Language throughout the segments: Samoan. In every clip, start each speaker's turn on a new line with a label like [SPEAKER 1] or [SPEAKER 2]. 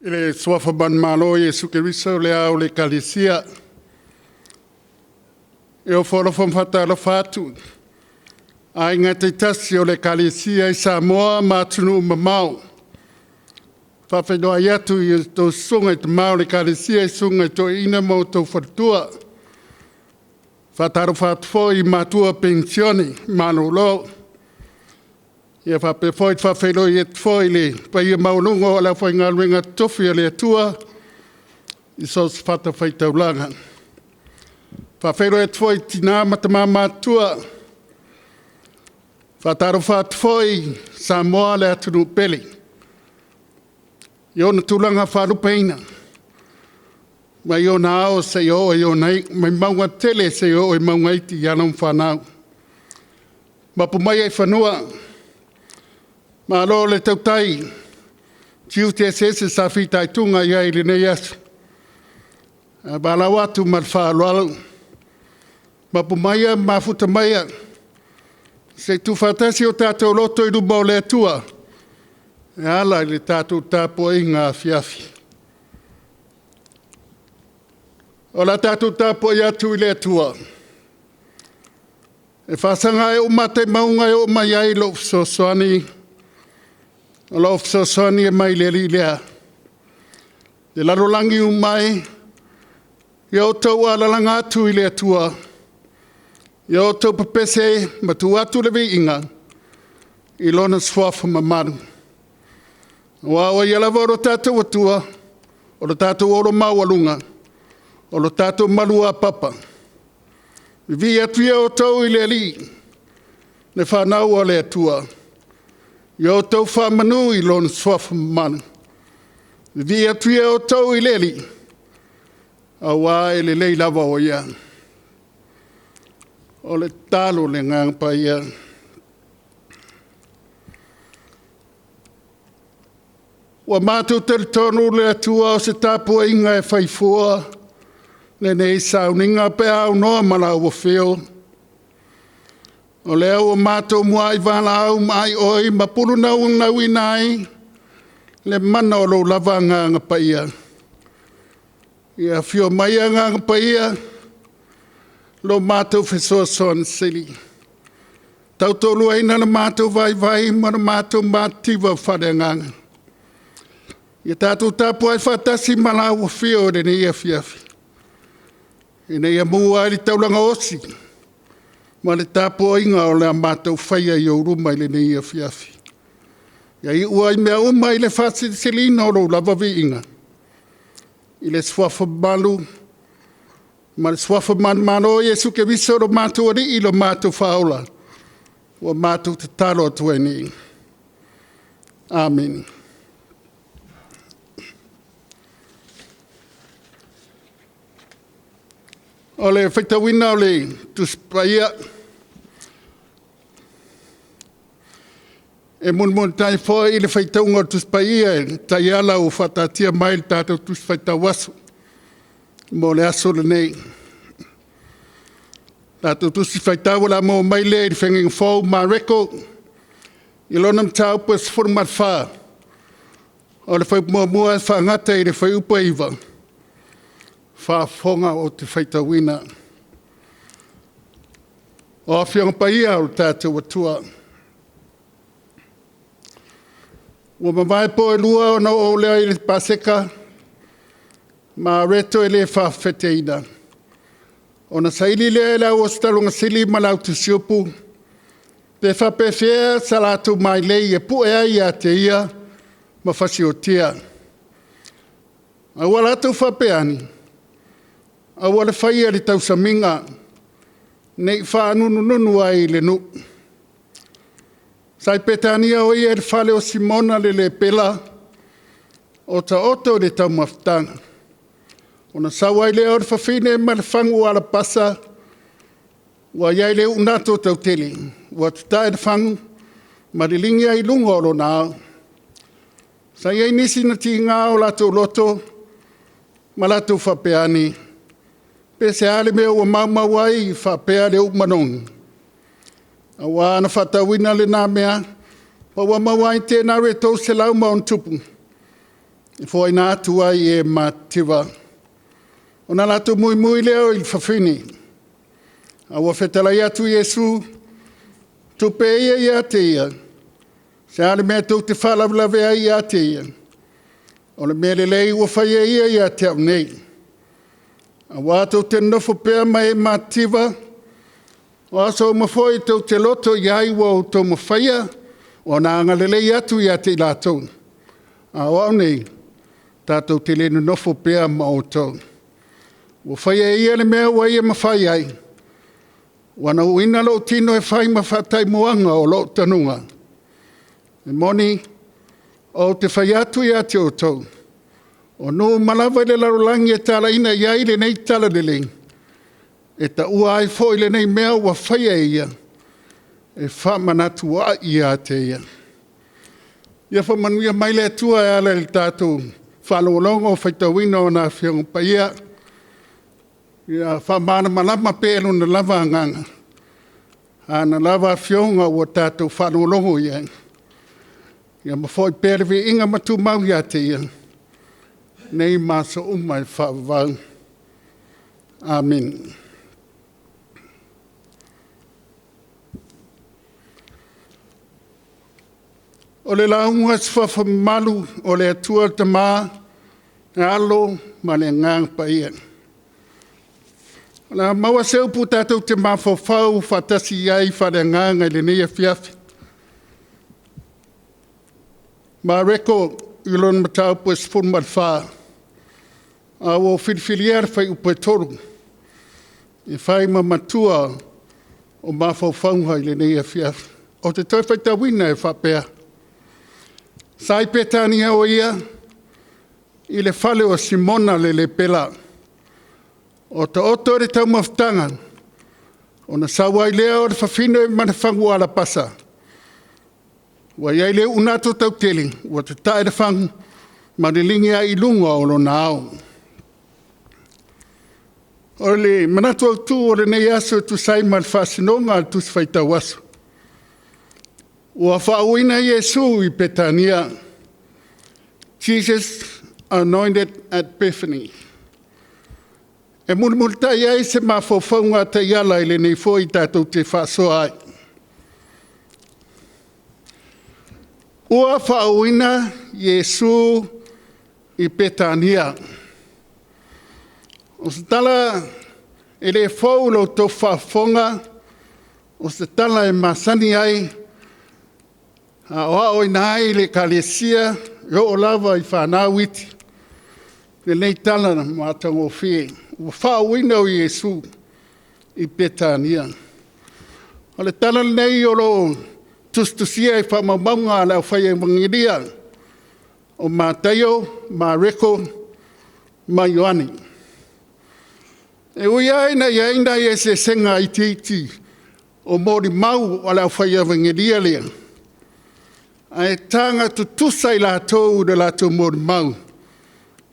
[SPEAKER 1] I le suafa manumalo o Iesu Keriso o le Ao o le Ekalesia, e ofo alofa ma faatalofa atu i aiga taitasi o le Ekalesia i Samoa ma atunuu mamao. E faafeiloai atu i a outou susuga i tama o le Ekalesia, susuga i toeaiina ma outou faletua. E faatalofa atu foi i matua penisione malolo. Ia faapea foi ona faafeiloai atu foi i le paia maualuga o le aufaigaluega totofi a le Atua i so o se fatafaitaulaga. E faafeiloai atu foi i tina ma tama matutua. E faatalofa atu foi Samoa le atunuu pele i ona tulaga faalupeina, mai ona ao seia oo i ona iu, mai mauga tetele seia oo i mauga iti i alo ma fanau. Mapu maia i fanua, malo le tautai i tiute eseese sa fitaituga i ai i lenei aso. Ae valaau atu ma le faaaloalo, mapu maia ma mafuta maia se i tuufaatasi o tatou loto i luma o le Atua e ala i le tatou tapuaiga afiafi. O le a tatou tapuai atu i le Atua e faasaga i ou mata i mauga e oo mai ai lou fesoasoani, o lau fesoasoani e mai le Alii lea, le lalolagi uma e, ia outou alalaga atu i le Atua, ia outou pepese ma tuu atu le viiga i Lona suafa mamalu. Aua o Ia lava o lo tatou Atua, o lo tatou olo maualuga, o lo tatou maluapapa. Vivii atu ia outou i le Alii le fanau a le Atua, ia outou faamanu i Lona suafa mamalu. Vivii atu ia outou i le Alii, aua e lelei lava o Ia. O le tatalo a le Agaga Paia. Ua matou talitonu le Atua o se tapuaiga e fai fua lenei sauniga pe a aunoa ma lau afio. O lea ua matou muai valaau ma aioi ma pulu naunautauina ai le mana o lou lava Agaga Paia. Ia afio mai Agaga Paia, lo matou fesoasoani sili, tautoaluaina lo matou vaivai ma lo matou matitiva faaleagaga. Ia tatou tapuai faatasi ma lau afio i lenei afiafi, ina ia mua ai le taulaga osi ma le tapuaiga o le a matou faia i ou luma i lenei afiafi. Ia iu ai mea uma i le faasilisiliina o lou lava viiga i le suafa mamalu ma le suafa manumalo o Iesu Keriso lo matou Alii lo matou Faaola, ua matou tatalo atu ai nei. Amene. O le faitauina o le Tusi Paia, e mulimulitai foi le faitauga o le Tusi Paia i le taiala ua faataatia mai i le tatou Tusi Faitau Aso mo le aso lenei. O le tatou Tusi Faitau o le a maua mai lea i le Feagaiga Fou Mareko i lona mataupu e 14, o le fuaiupu 1 e faagata i le fuaiupu e 9, faafofoga ou te faitauina. O Afioga Paia a lo tatou Atua, ua mavae po e lua ona oo lea i le Paseka ma areto e le faafaafeteina, ona saili lea e le au ositaulaga sili ma le au tusiupu pe faapefea sa latou mailei e pue ai ia te ia ma fasiotia. A ua latou faapea ane, aua le faia i le tausamiga, ne i faanunununu ai i le nuu. Sa i Petania o ia i le fale o Simona le lepela o taoto i le taumafataga. Ona sau ai lea o le fafine ma le fagu alapasa ua i ai le unato tautele, ua tatae le fagu ma liligi ai i luga o lona ao. Sa i ai nisi na tiga o latou loto ma latou faapea ane, pe o le a le mea ua maumau ai faapea le uu manogi? Aua ana faatauina lena mea, ma ua maua ai tenaru e 300+, E foaiina atu ai i e matitiva, ona latou muimui lea i le fafine. A ua fetalai atu Iesu, tupe ia ia te ia, se a le mea tou te faalavelave ai ia te ia? O le mea lelei ua fai e ia ia te au nei. Aua tou te nonofo pea ma e matitiva, o aso uma foi tou te loto i ai ua outou mafaia ona agalelei atu ia te i latou. A o au nei, tatou te le nonofo pea ma outou. Ua faia e ia le mea ua ia mafai ai, ua na uina lou tino e fai ma faataimuaga o lou tanuga. E moni, ou te fai atu ia te outou, o nuu uma lava i le lalolagi e talaina i ai lenei talalelei, e taua ai foi lenei mea ua faia e ia, e faamanatu ai ia te ia. Ia faamanuia mai le Atua e ala i le tatou faalogologo faitauina o Lana Afioga Paia. Ia faamalamalama pea e Lona lava Agaga ana lava Afioga ua tatou faalogologo i ai, ia ma foi pea le viiga ma tumau ia te Ia, nei ma aso uma e faavavau. Amene. O le lauga suafa mamalu o le Atua le Tama, le Alo ma le Agaga Paia. O le a maua se upu tatou te mafaufau faatasi i ai faaleagaga i lenei afiafi. Mareko i lona mataupu e 14, a ua ou filifilia le fuaiupu e 3 e fai ma matua o mafaufauga i lenei afiafi. Ou te toe faitauina e faapea, sa i Petania o ia i le fale o Simona le lepera, o taoto le taumafataga, ona sau ai lea o le fafine ma le fagu alapasa, ua i ai le unato tautele, ua tatae le fagu ma liligi ai i luga o lona ao. O le manatu autu o lenei aso e tusa ai ma le faasinoga a le Tusi Faitau Aso, ua faauuina Iesu i Petania, Jesus anointed at Bethany. E mulimulitai ai se mafaufauga taiala i lenei foi tatou te faasoa ai. Ua faauuina Iesu i Petania. O se tala e le fou i lo outou faafofoga, o se tala e masani ai, a aoaoina ai le Ekalesia e oo lava i fanau iti lenei tala matagofie, ua faauuina Iesu i Petania. O le tala lenei o lo o tusitusia i faamaumauga a le Aufai Evanielia o Mataio, Mareko ma Ioane. E ui lava ina i ai nai eseesega itiiti o molimau a le Aufai Evanielia lea, ae taga tutusa i latou i le latou molimau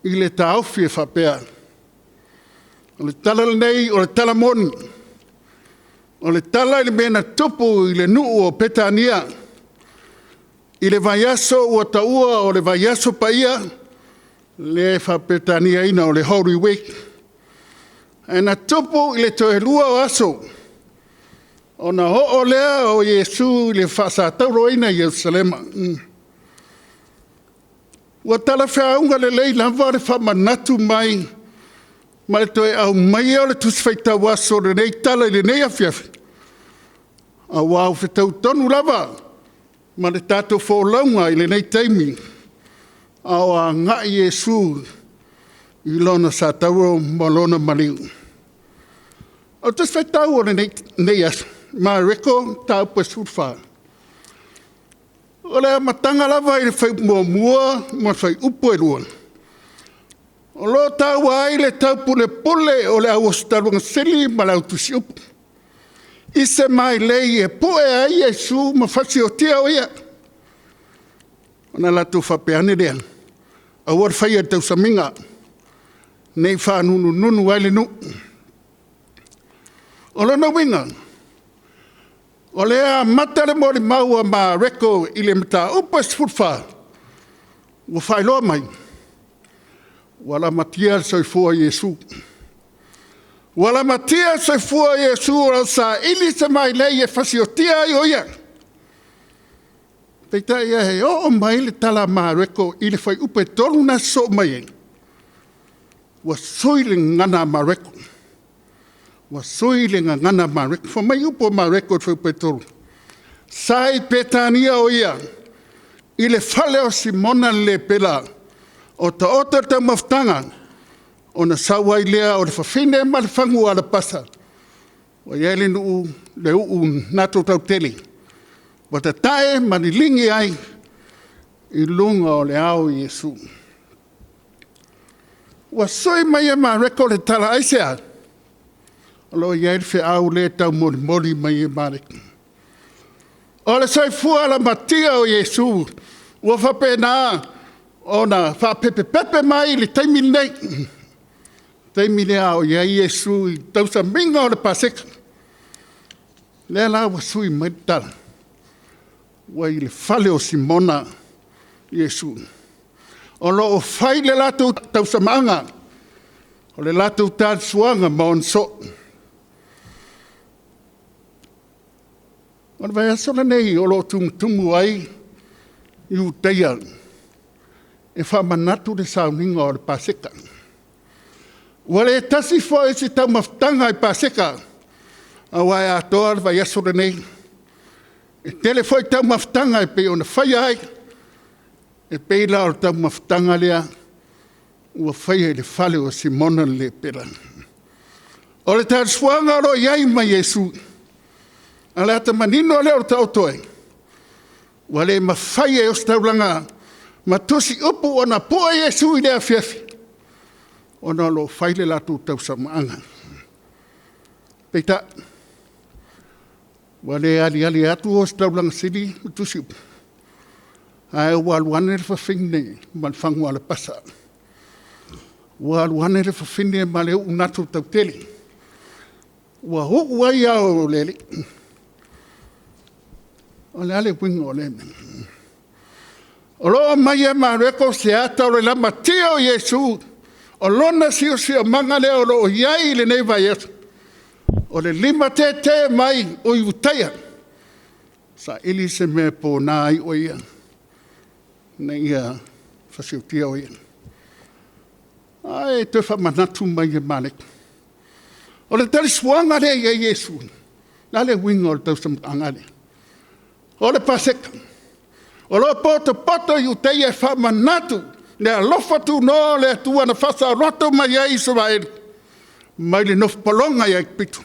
[SPEAKER 1] i le taofi e faapea, o le tala lenei o le tala moni, o le tala i le mea na tupu i le nuu o Petania i le vaiaso ua taua o le vaiaso paia, lea e faa-Peretaniaina o le Holy Week, ae na tupu i le toe 2 o aso ona oo lea o Iesu i le faasatauroina i Ierusalema. Ua talafeauga lelei lava le faamanatu mai ma le toe aumaia o le Tusi Faitau Aso o lenei tala i lenei afiafi, aua ua fetau tonu lava ma le tatou folauga i lenei taimi a o agai Iesu i lona satauro ma lona maliu. O le Tusi Faitau o lenei aso, Mareko mataupu e 14, o le amataga lava i le fuaiupu 1 ma le fuaiupu e 2, o lo o taua ai le taupulepule o le au ositaulaga sili ma le au tusiupu i se mailei e pue ai Iesu ma fasiotia o ia. Ona latou faapea ane lea, aua le faia i le tausamiga, ne i faanunununu ai le nuu. O lona uiga, o lea e amata le molimau a Mareko i le mataupu e 14, ua faailoa mai, Ua lamatia le soifua o Iesu. Ua lamatia le soifua o Iesu o lo o saili se mailei e fasiotia ai o Ia. Peitai e oo mai le tala a Mareko i le fuaiupu e 3 na sosoo mai ai, ua sui le gagana a Mareko, ua sui le gagana a Mareko. Fai mai upu a Mareko i le fuaiupu e 3, sa i Petania o ia i le fale o Simona le lepera o taoto le taumafataga, ona sau ai lea o le fafine ma le fagu alapasa ua i ai le uu nato tautele, ua tatae ma liligi ai i luga o le ao o Iesu. Ua sui mai e Mareko le tala, aisea? O lo o i ai le feau lea e taumolimoli mai e Mareko. O le soifua lamatia o Iesu ua faapena ona faapepepepe mai i le taimi lenei, le taimi lea a o i ai Iesu i le tausamiga o le Paseka. Lea la ua sui mai le tala, ua i le fale o Simona Iesu. O lo o fai le latou tausamaaga, o le latou talisuaga ma ona soo. O le vaiaso lenei o lo o tumutumu ai Iutaia e faamanatu le sauniga o le Paseka. Ua le tasi foi se taumafataga i Paseka, aua e atoa le vaiaso lenei. E tele foi taumafataga e pei ona faia ai, e pei la o le taumafataga lea ua faia i le fale o Simona le lepera. O le talisuaga o lo o i ai ma Iesu, a o le ata manino lea o le taoto ai, ua le mafai e ositaulaga ma tusiupu ona pue Iesu i lea afiafi, ona o lo o fai le latou tausamaaga. Peitai, ua le aliali atu Ositaulaga sili ma tusiupu, ae ua alu ane le fafine ma le fagu alapasa, ua alu ane le fafine ma le uu nato tautele, ua uu ai ao o le Alii. O le a le uiga o lea mea? O lo o aumaia e Mareko se ata o le lamatia o Iesu, o lona siosiomaga lea o lo o i ai i lenei vaiaso, o le limatete mai o Iutaia, saili se mea e pona ai o Ia, ina ia fasiotia o Ia. Ae toe faamanatu mai e Mareko, o le talisuaga lea e i ai Iesu, o le a le uiga o le tausamaaga lea? O le Paseka. O lo o potopoto Iutaia e faamanatu le alofa tunoa o le Atua na faasaoloto mai ai Isaraelu mai le nofo-paloga i Aikupito.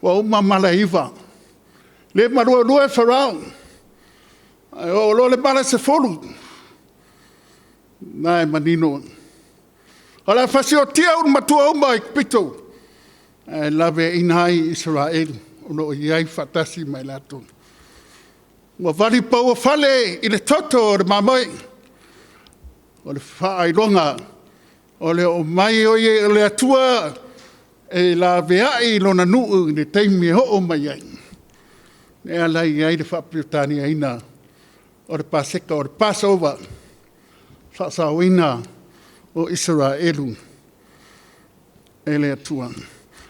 [SPEAKER 1] Ua uma mala e 9, le maluelue Farao, ae oo loa le mala e 10, o lena e manino, o le a fasiotia ulumatua uma o Aikupito ae laveaiina ai Isaraelu o lo o i ai faatasi ma i latou. Ua vali pou o fale i le toto o le mamoe, o le faailoga o le oo mai o le Atua e laveai lona nuu i le taimi e oo mai ai, lea la e i ai le faa-Peretaniaina o le Paseka o le Passover, faasaoina o Isaraelu e le Atua.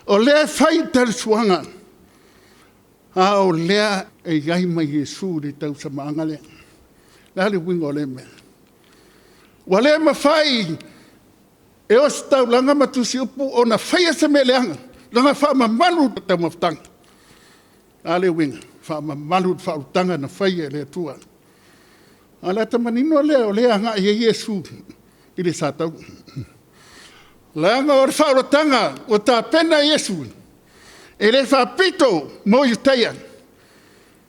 [SPEAKER 1] O lea e fai le talisua, a o lea e i ai ma Iesu i le tausamaaga lea. O le a le uiga o lea mea? Ua le mafai e ositaulaga ma tusiupu ona faia se mea leaga, leaga e faamamalu le taumafataga. O le a le uiga? Faamamalu le faaolataga na faia e le Atua. A o le ata manino lea o lea e agai i ai Iesu i le satauro, leaga o le faaolataga ua tapena e Iesu, e le faapito mo Iutaia,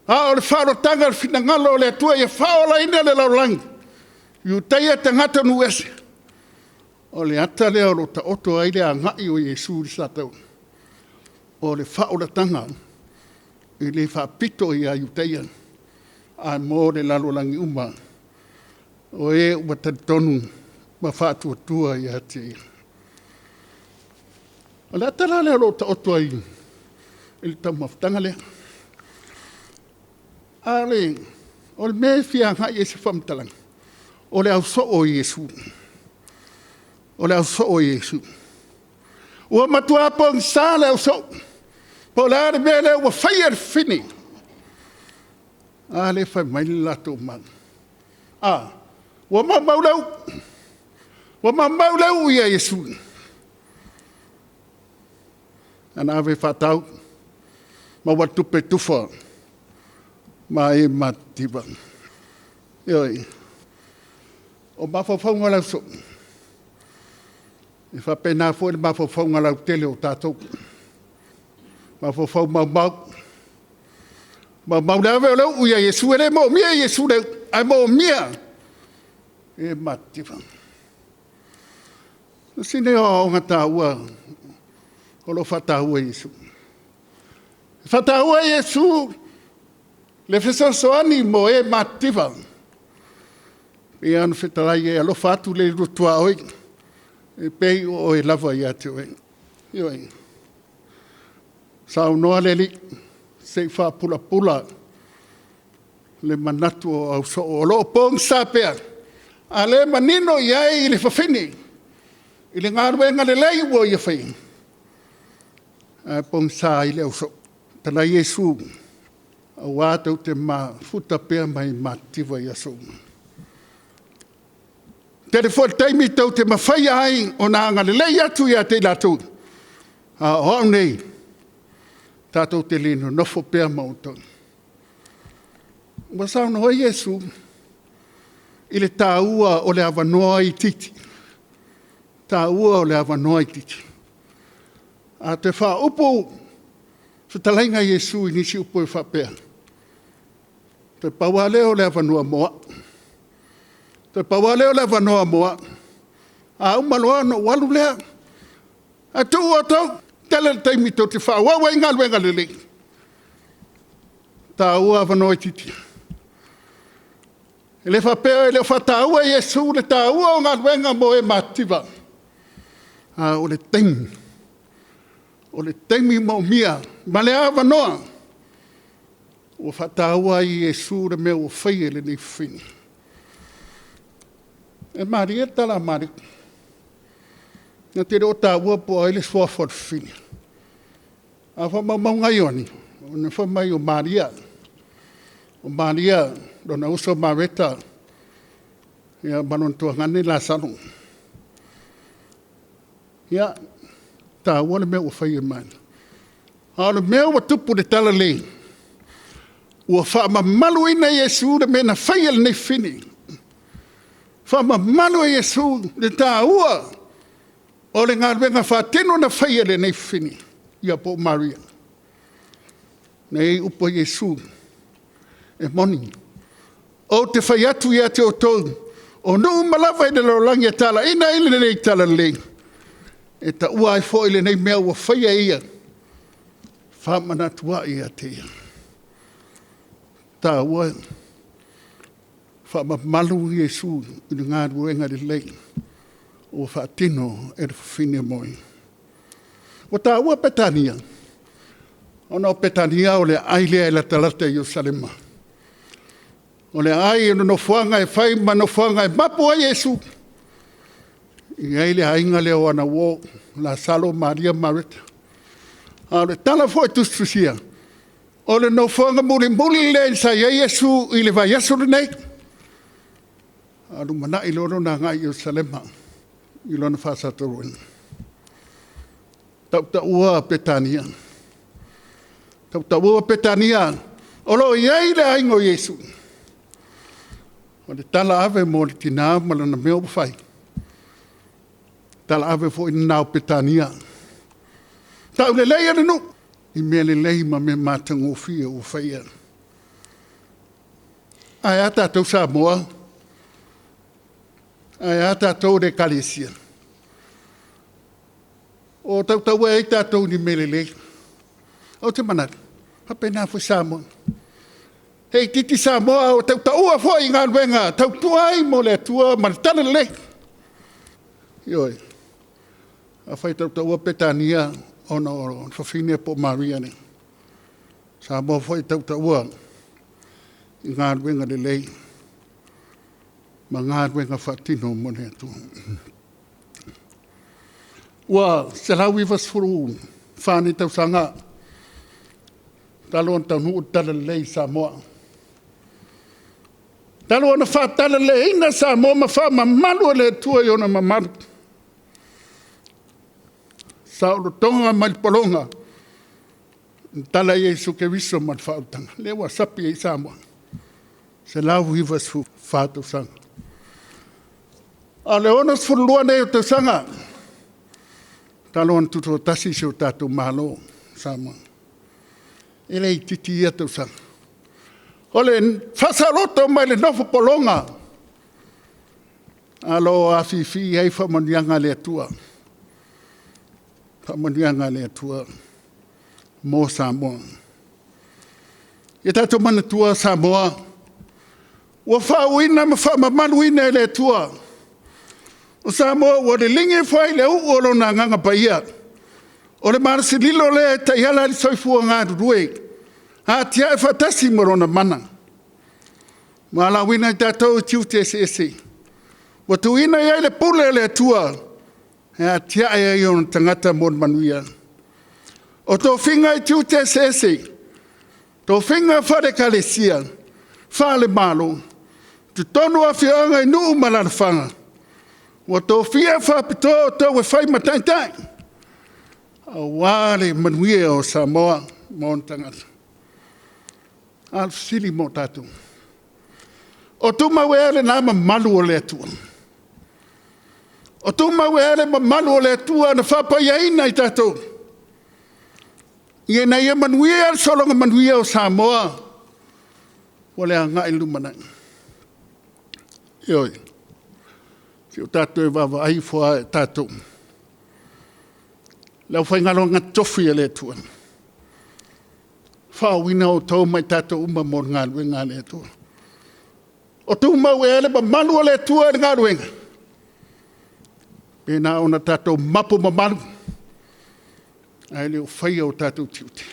[SPEAKER 1] a o le faaolataga o le finagalo o le Atua ia faaolaina le lalolagi, Iutaia tagata o nuu ese. O le ata lea o lo o taoto ai le agai o Iesu i le satauro, o le faaolataga e le faapito ia Iutaia, ae mo le lalolagi uma o e ua talitonu ma faatuatua ia te Ia. O le ata la lea o lo o taoto ai i le taumafataga lea. A o le mea e fia agai i ai se faamatalaga, o le ausoo o Iesu. O le ausoo o Iesu. Ua matua pogisa le ausoo, po o le a le mea lea ua faia e le fafine. A lea e fai mai le latou mau, a, ua maumau le uu, ua maumau le uu ia Iesu. Na ona ave faatau, maua le tupe e tufa ma e matitiva. Ioe. O mafaufauga o le ausoo, e faapena foi le mafaufauga lautele o tatou, mafaufau maumau, maumau le ave o le uu ia Iesu. E le moomia e Iesu le uu, ae moomia e matitiva. O le isi lenei o aoaoga taua o lo o faataua e Iesu. E faataua e Iesu le fesoasoani mo e matitiva. E pei lava ona fetalai, e alofa atu le lua tuaoi e pei o oe lava ia te oe. Ioe. Saunoa le Alii se i faapulapula le manatu o ausoo o lo o pogisa pea, a o lea e manino i ai le fafine i le galuega lelei ua ia faia, ae pogisa ai le ausoo. Fetalai Iesu, aua tou te mafuta pea ma e matitiva i aso uma. E tele foi le taimi tou te mafaia ai ona agalelei atu ia te i latou, a o au nei, tatou te le nonofo pea ma outou. Ua saunoa Iesu i le taua o le avanoa itiiti, taua o le avanoa itiiti. A toe faaupu fetalaiga a Iesu i nisi upu e faapea, toe pau lava lea o le avanoa mo au, toe pau lava lea o le avanoa mo au, a uma loa ona ou alu lea, ae tuu outou, tele le taimi tou te faaauau ai galuega lelei. E taua avanoa itiiti. E le faapea e le o faataua e Iesu le taua o galuega mo e matitiva, a o le taimi, o le taimi moomia ma le avanoa ua faataua ai e Iesu le mea ua faia e lenei fafine. E malie le tala a Mariko, na te le o taua po o ai le suafa o le fafine. A o faamaumauga a Ioane, fai mai o Maria, o Maria lona uso Mareta ma lona tuagane Lasalo. Ia, e taua le mea ua faia e Maria, a o le mea ua tupu i le talalelei, ua faamamaluina e Iesu le mea na faia e lenei fafine, faamamalu e Iesu le taua o le galuega faatino na faia e lenei fafine, ia po o Maria. Na i ai upu a Iesu, e moni, ou te fai atu ia te outou, o nuu uma lava i le lalolagi e talaiina ai lenei talalelei, e taua ai foi lenei mea ua faia e ia, e faamanatu ai ia te ia. E taua, faamamalu Iesu i le galuega lelei ua faatino e le fafine mo ia. Ua taua Petania, ona o Petania o le aai lea e latalata i Ierusalema. O le aai o le nofoaga e fai ma nofoaga e mapu ai Iesu. E i ai le aiga lea o ana uo, o Lasalo, Maria ma Mareta. A o le tala foi tusitusia, o le nofoaga mulimuli lea sa i ai Iesu i le vaiaso lenei, a o lumanai loa lona agai i Ierusalema i lona faasatauaina. Tautaua Petania, tautaua Petania o lo o i ai le aiga o Iesu. O le tala ave mo le tina ma lana mea ua fai, tala ave foi lena o Petania, tauleleia le nuu i mea lelei ma mea matagofie ua faia. Ae a tatou Samoa? Ae a tatou le Ekalesia? O tautaua ai tatou i ni mea lelei. Ou te manatu, e faapena foi Samoa. E itiiti Samoa ae ua tautaua foi i galuega e tautua ai mo le Atua ma le Talalelei. Ioe. Afai e tautaua Petania ona o le fafine po o Maria lea, o Samoa foi e tautaua i galuega lelei ma galuega faatino mo le Atua. Ua 194 nei tausaga talu ona taunuu le Talalelei i Samoa, talu ona faatalaleleiina Samoa ma faamamalu e le Atua i ona mamalu, saolotoga mai le pologa na tala ai Iesu Keriso ma le faaolataga, lea ua sapi ai Samoa, 194 tausaga. A o le 62 nei o tausaga talu ona tutoatasi si o tatou Malo o Samoa. E le itiiti ia tausaga. O le faasaoloto mai le nofo pologa a o lo o afifi ai faamanuiaga a le Atua, faamanuiaga a le Atua mo Samoa. Ia tatou manatua Samoa, ua faauuina ma faamamaluina e le Atua. O Samoa ua liligi ifo ai le uu o Lona Agaga Paia. O le malosi lilo lea e taiala ai le soifua galulue, atiae faatasi ma Lona mana, ua valaauina i tatou i tiute eseese, ua tuuina i ai le pule a le Atua e atiae ai ona tagata mo le manuia. O tofiga i tiute eseese, tofiga faale-Ekalesia, faale-Malo, totonu o afioaga i nuu ma alaalafaga, ua tofia faapitoa outou e fai ma taitai aua le manuia o Samoa ma ona tagata. A o le fesili mo tatou, o tumau ea lena mamalu o le Atua? O tumau ea le mamalu o le Atua na faapaiaina i tatou ina ia manuia le sologa manuia o Samoa mo le agai i le lumanai? Ioe. Se i o tatou vaavaai ifo lava i tatou, le aufaigaluega totofi a le Atua, faauuina outou ma i tatou uma mo le galuega a le Atua. O tumau ea le mamalu o le Atua i le galuega? Pe na ona tatou mapu mamalu ae le o faia o tatou tiute.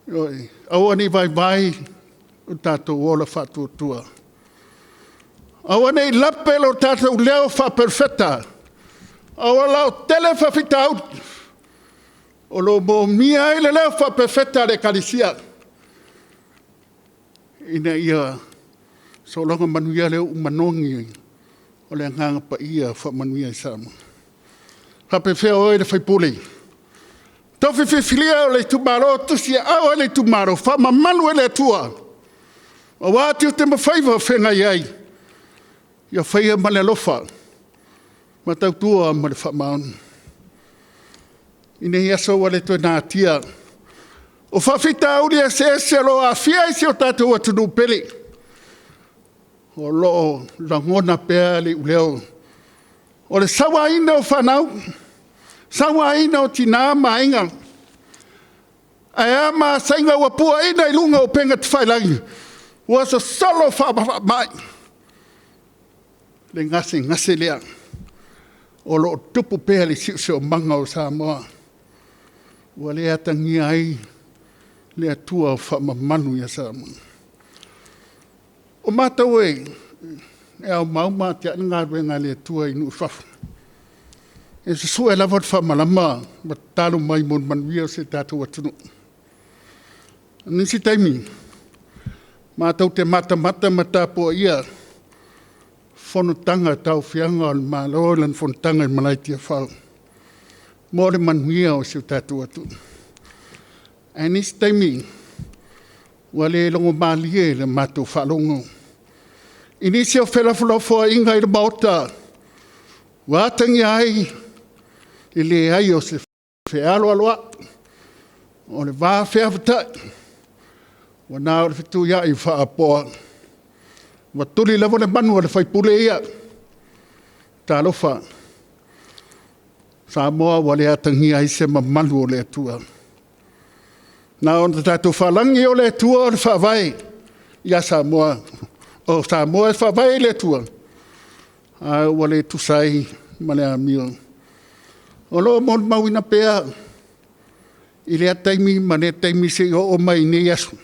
[SPEAKER 1] Ioe. Aua ne i vaivai lo tatou ola faatuatua. Aua ne i lape lo tatou leo faaperofeta, aua lautele faafitauli o lo o moomia ai le leo faaperofeta a le Ekalesia ina ia sologa manuia le uu manogi o le Agaga Paia faamanuia i Samoa. E faapefea oe le sui usufono, tofi filifilia o le itumalo, tusiaao ai le itumalo, faamamalu e le Atua aua tiute ma faiva o feagai ai, ia faia ma le alofa ma tautua ma le faamaoni. I lenei aso ua le toe natia, o faafitauli eseese o lo o aafia ai si o tatou atunuu pele, o lo o lagona pea le iuleo o le sauaina o fanau, sauaina o tina ma aiga. Ae a masaiga ua puaina i luga o upega tafailagi? Ua sosolo faamai le gasegase lea o lo o tupu pea le siosiomaga o Samoa, ua le atagia ai le Atua faamamalu ia Samoa. O matou e aumau ma atiae le galuega a le Atua i nuu i fafo, e susue lava le faamalama ma tatalo mai mo le manuia o si o tatou atunuu. O nisi taimi, matou te matamata ma tapuaia fonotaga a tauaofiaga o le Malo i lana fonotaga i le malae i Tiafau mo le manuia o si o tatou atunuu. Ae i ai nisi taimi ua le logomalie i la matou faalogo i nisi o felafolafoaiga i le Maota ua atagia ai le leai o se fealoaloai, o le va feavatai, ua na o le fetuiai faa-Apoa. Ua tuli lava le manu a le sui usufono ia. Talofa, Samoa ua le atagia ai se mamalu o le Atua. Na ona tatou faalagi o le Atua o le Faavae ia Samoa, o Samoa e Faavae i le Atua, ae ua le tusa ai ma le amio. O lo o molimauina pea i lea taimi ma lea taimi seia oo mai i nei aso,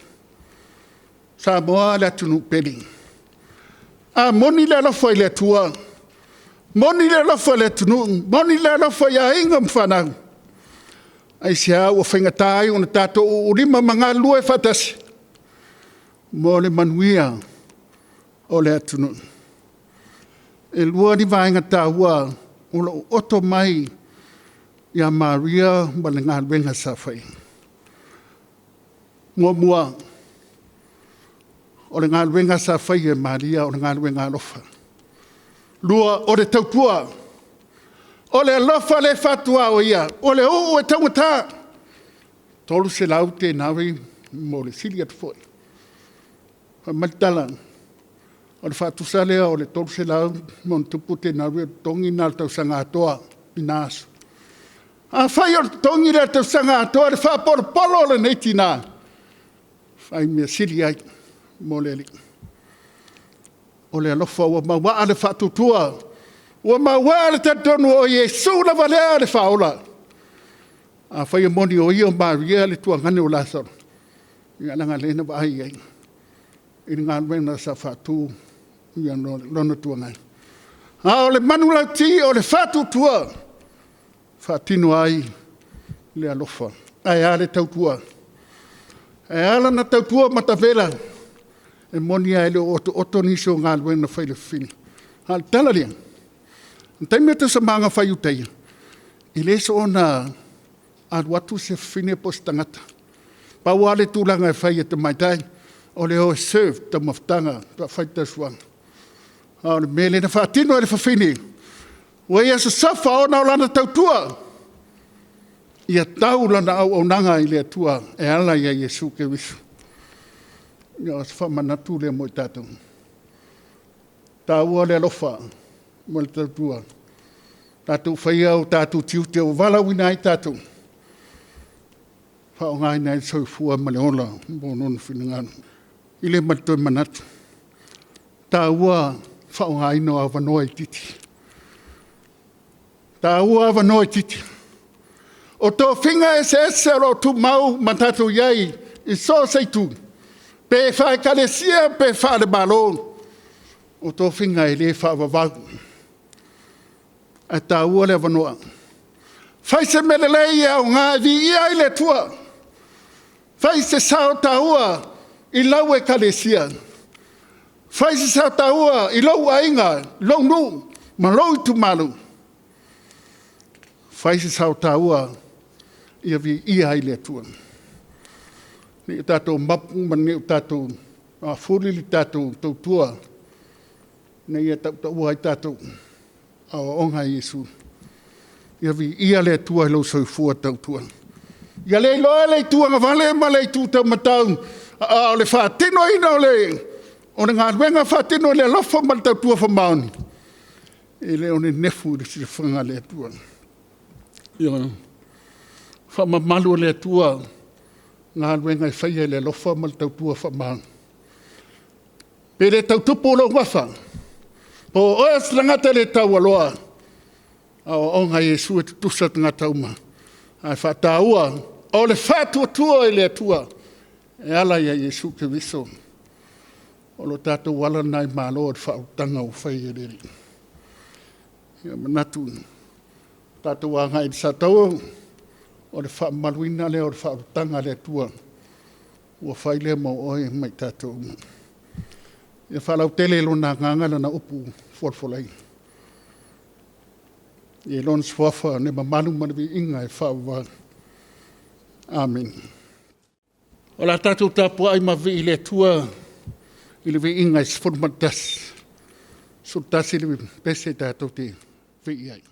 [SPEAKER 1] Samoa le atunuu pele. A moni le alofa i le Atua, Moni le alofa i le atunuu, moni le alofa i aiga ma fanau. Aisea ua faigata ai ona tatou uulima ma galulue faatasi mo le manuia o le atunuu? E 2 ni vaega taua o lo o oto mai ia Maria ma le galuega sa faia. Muamua, o le galuega sa faia e Maria o le galuega alofa. Lua, o le tautua. O le alofa le fatuaoia, o le uu e taugata, 300 tenari ma le sili atu foi. Fai mai le tala, o le faatusa lea o le 300+ tenari o le totogi lena o le tausaga atoa i na aso. Afai o le totogi lea o le tausaga atoa i le faapolopolo o lenei tina, fai mea sili ai mo le Alii. O le alofa ua mauaa le faatuatua, ua mauaa le talitonuga o Iesu lava lea o le Faaola. Afai e moni o ia o Maria le tuagane o Lasalo, ia leaga o lea na vaai i ai i le galuega sa faatu i lona tuagane. A o le manulauti o le faatuatua, e faatino ai le alofa. Ae a le tautua? Ae a lana tautua matavela? E moni lava e le o otooto nisi o galuega fai a le fafine, a o le tala lea, o le taimi o le fai Iutaia, e le soona alu atu se fafine po o se tagata. Pau lava le tulaga e fai e tamaitai, o le o e serve taumafataga pe a fai le. A o le mea lea na faatino e le fafine, ua ia sosofa ona o lana tautua, ia tau lana auaunaga i le Atua e ala ia Iesu Keriso. Ia o se faamanatu lea mo i tatou. E taua le alofa ma le tautua, tatou faia o tatou tiute ua valaauina ai tatou, faaaogaina ai le soifua ma le ola mo Lona finagalo. E le ma le toe manatu, e taua le faaaogaina o avanoa itiiti, e taua avanoa itiiti. O tofiga eseese o lo o tumau ma tatou i ai i so o se itu, pe faale-Ekalesia pe faale-Malo, o tofiga e le faavavau, ae taua le avanoa. Fai se mea lelei e aoga e viia ai le Atua, fai se sao taua i lau Ekalesia, fai se sao taua i lou aiga, lou nuu ma lou itumalo, fai se sao taua ia viia ai le Atua. Ne i o tatou mapu ma ne i o tatou fuli le tatou tautua ina ia tautaua ai tatou aoaoga a Iesu. Ia viia le Atua i lou soifua tautua. Ia le iloa e le itu agavale ma le itu taumatau, a o le faatinoina o le galuega faatino i le alofa ma le tautua faamaoni, e le o nenefu i le silafaga a le Atua. Ioe. Faamamalu e le Atua galuega e faia i le alofa ma le tautua faamaoni. Pe le tau tupu lou gafa, po o oe o se tagata le taualoa, o aoaoga a Iesu e tutusa tagata uma, ae faataua o le faatuatua i le Atua e ala ia Iesu Keriso. O lo tatou ala lena i malo i le faaolataga ua fai e le Alii. Ia manatu tatou agai i le satauro, o le faamamaluina lea o le faaolataga a le Atua ua fai lea mo oe ma i tatou uma. Ia faalautele e Lona Agaga Lana upu folafolaina. I Lona Suafa le mamalu ma le viiga e faavavau. Amene. O le a tatou tapuai ma vivii i le Atua i le viiga e 11, 11 le pese tatou te vivii ai.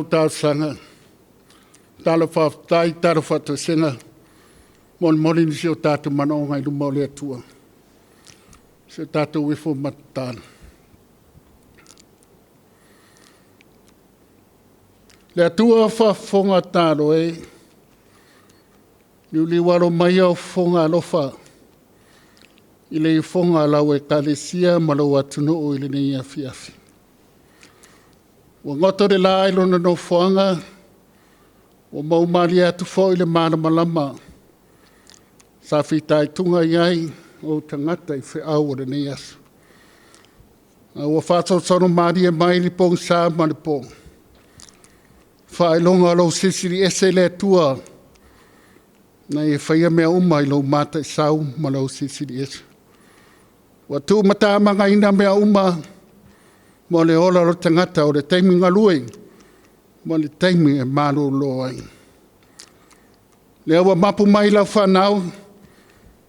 [SPEAKER 1] matou talosaga, talo faafetai, talo faatoesega, molimoli nisi o tatou manaoga i luma o le Atua. Si o tatou ifo ma tatalo. Le Atua faafofoga talo e, liuliu alo mai au fofoga alofa i le ifoga a lau Ekalesia ma lou atunuu i lenei afiafi. Ua goto le la i lona nofoaga, ua moumalie atu foi le malamalama sa fitaituga i ai ou tagata i feau o lenei aso. A ua faasolosolo malie mai le pogisa ma le po, faailoga o lou Silisili Ese le Atua na e faia mea uma i lou mataisau ma lou Silisili Ese. Ua tuumatamagaina mea uma mo le ola o le tagata o le taimi galue ma le taimi e malolo ai. Lea ua mapu mai lau fanau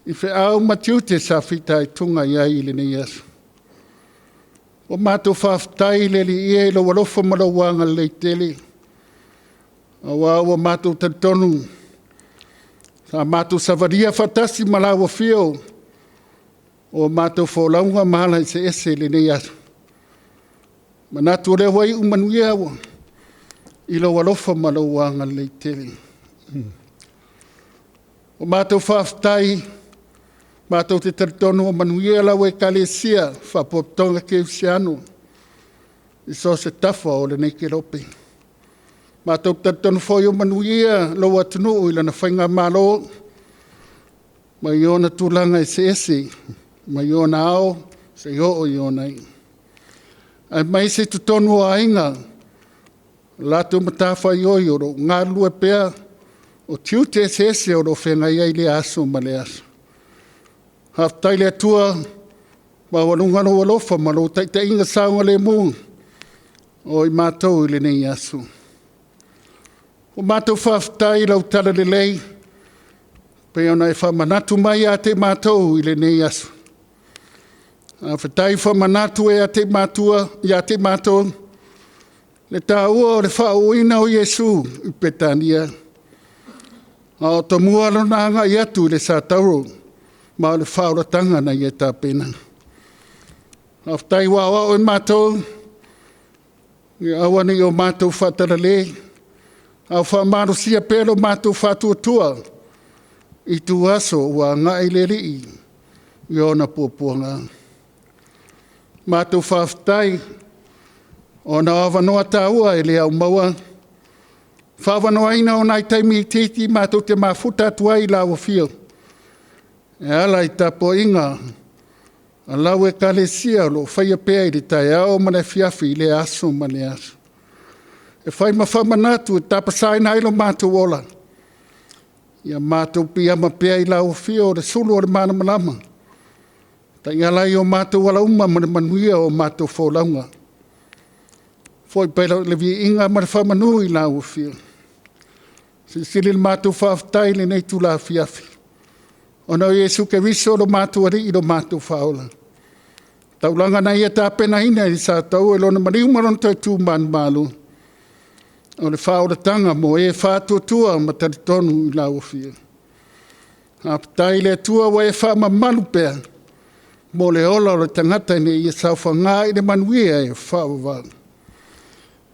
[SPEAKER 1] i feau ma tiute sa fitaituga i ai i lenei aso. Ua matou faafetai i le Alii e i lou alofa ma lou agalelei tele, aua ua matou talitonu sa matou savalia faatasi ma lau afio o matou folauga ma ala eseese i lenei aso. Manatu o lea ua iu manuia i lou alofa ma lou agalelei tele. Ua matou faafetai, matou te talitonu ua manuia lau Ekalesia Faapotopotoga Kerisiano i so o se tafa o lenei kelope. Matou te talitonu foi ua manuia lou atunuu i lana faigamalo mai ona tulaga eseese mai ona ao seia oo i ona iu, aemaise totonu o aiga, o latou matafaioi o lo o galulue pea, o tiute eseese o lo o feagai ai i lea aso ma lea aso. Faafetai i le Atua, ua maualuga lou alofa ma lou taitaiga saogalemu o i matou i lenei aso. Ua matou faafetai i lau talalelei pei ona e faamanatu mai ia te matou i lenei aso. Faafetai faamanatu ia te matou le taua o le faauuina o Iesu i Petania a o tomua lona agai atu i le satauro ma o le faaolataga na ia tapena. Faafetai ua aoao i matou ia aua ne i o matou faatalale, a o faamalosia pea lo matou faatuatua i ituaso ua agai le Alii i ona puapuaga. Matou faafetai ona o avanoa taua e le aumaua, faaavanoaina o nai taimi itiiti matou te mafuta atu ai i lau afio e ala i tapuaiga a lau Ekalesia o lo o faia pea i le taeao ma le afiafi i lea aso ma lea aso, e fai ma faamanatu e tapasaina ai lo matou ola, ia matou piiama pea i lau afio o le sulu o le malamalama, e taiala ai o matou ala uma ma le manuia o matou folauga. Foi pea le viiga ma le faamanu i lau Afio. Silisili le matou faafetai i lenei itula afiafi, ona o Iesu Keriso lo matou Alii lo matou Faaola, taulaga na Ia tapenaina i le satauro i Lona maliu ma Lona toe tu manumalo, o le faaolataga mo e faatuatua ma talitonu i lau Afio. Faafetai i le Atua ua e faamamalu pea mo le ola o le tagata ina ia saofaga i le manuia e faavavau.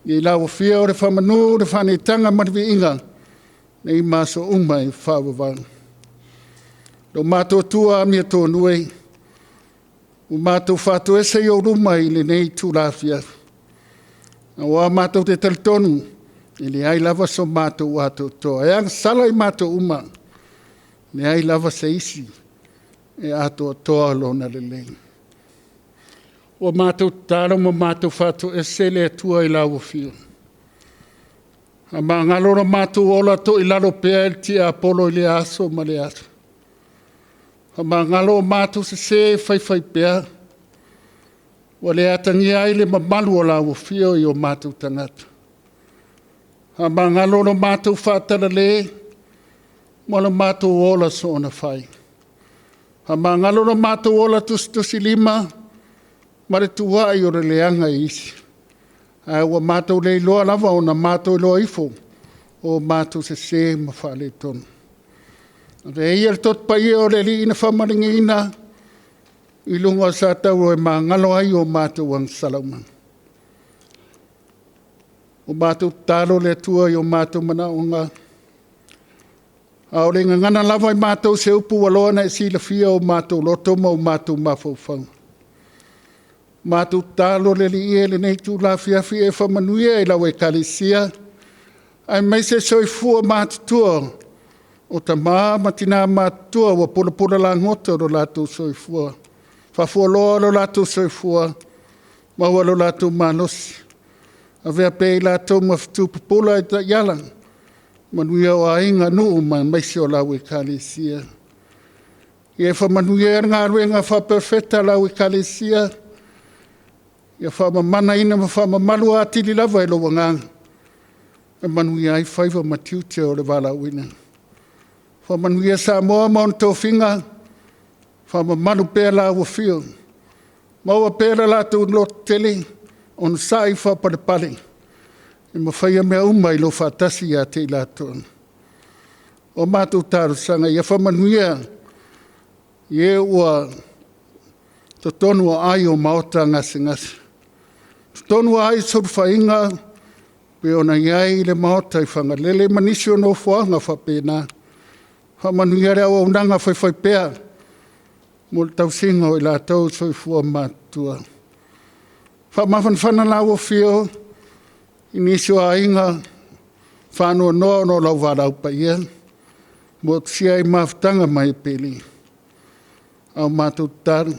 [SPEAKER 1] I lau Afio le faamanu, le faaneetaga ma le viiga nei ma aso uma e faavavau. Lo matou Atua amiotonu e, ua matou faatoese i ou luma i lenei itula afiafi, aua matou te talitonu e leai lava so matou atoatoa, e agasala i matou uma, leai lava se isi e atoatoa lona lelei. Ua matou tatalo ma matou faatoese le Atua i lau Afio, faamagalo lo matou ola toilalo pea i le tiapolo i lea aso ma lea aso. Faamagalo o matou sese faifaipea, ua le atagia ai le mamalu o lau Afio i o matou tagata. Faamagalo lo matou faatalale ma lo matou ola soonafai. Faamagalo lo matou ola tusitusilima ma le tuuai o le leaga e isi. Ae ua matou le iloa lava ona matou iloa ifo o matou sese ma faaletonu. Avea ia le Toto Paia o le Alii na faamaligiina i luga o le sataua e magalo ai o matou agasala uma. Ua matou tatalo le Atua i o matou manaoga, a o le gagana lava e matou se upu ua loa ona e silafia o matou loto ma o matou mafaufauga. Matou tatalo le Alii e i lenei itula afiafi ia e faamanuia i lau Ekalesia, aemaise soifua matutua o tama ma tina matutua ua pulapula lagoto lo latou soifua, faafualoa lo latou soifua, maua lo latou malosi. Avea pea i latou ma fetu pupula i taiala, manuia o aiga, nuu ma aemaise o lau Ekalesia. Ia e faamanuia le galuega faa-Perofeta a lau Ekalesia, ia faamamanaina ma faamamalu atili lava e lou Agaga e manuia ai faiva ma tiute o le valaauina. Faamanuia Samoa ma ona tofiga, faamamalu pea lau Afio, maua pea le latou lototele, onosai, faapalepale ma faia mea uma i lou faatasi ia te i latou. O matou talosaga ia faamanuia i e ua totonu o aai o maota gasegase, totonu o aai o sulufaiga pei ona i ai le maota i Fagalele ma nisi o nofoaga faapena. Faamanuia le auaunaga faifaipea mo le tausiga o i latou soifua matutua. Faamafanafana lau Afio i nisi o aiga faanoanoa ona o lou valaau paia, motusia ai mafutaga ma e pele. A o matou tatalo,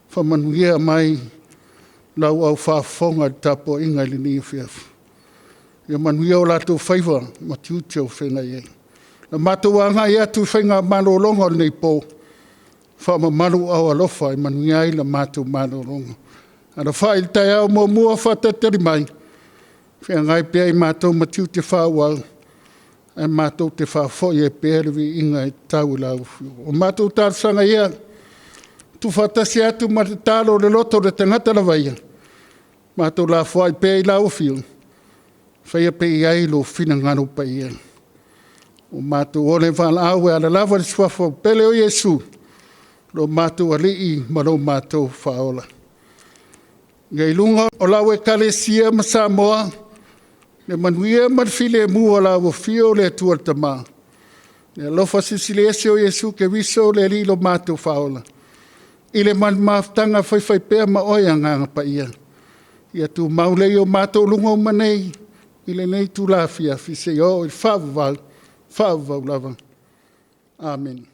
[SPEAKER 1] faamanuia mai lau au faafofoga i le tapuaiga i lenei afiafi. Ia manuia o latou faiva ma tiute o feagai ai. O le matou agai atu i faiga malologa o lenei po, faamamalu i aao alofa e manuia ai la matou malologa. Alafai i le taeao muamua faatalitali mai, feagai pea i matou ma tiute faaauau, ae matou te faafoi ai pea le viiga e tatau i lau Afioga. O matou talosaga ia, tuufaatasi atu ma le tatalo i le loto o le tagata lava ia, matou lafoai pea i lau Afio, faia pea i ai lou finagalo paia. Ua matou ola i valaau e ala lava i le suafa pele o Iesu, lo matou Alii ma lo matou Faaola. Ia i luga o lau Ekalesia ma Samoa le manuia ma le filemu o lau Afio le Atua le Tama, le alofa Silisili Ese o Iesu Keriso le Alii lo matou Faaola, i le mafutaga faifaipea ma oe Agaga Paia, ia tumau lea i o matou luga uma nei i lenei itula afiafi seia oo i le faavavau, faavavau lava. Amene.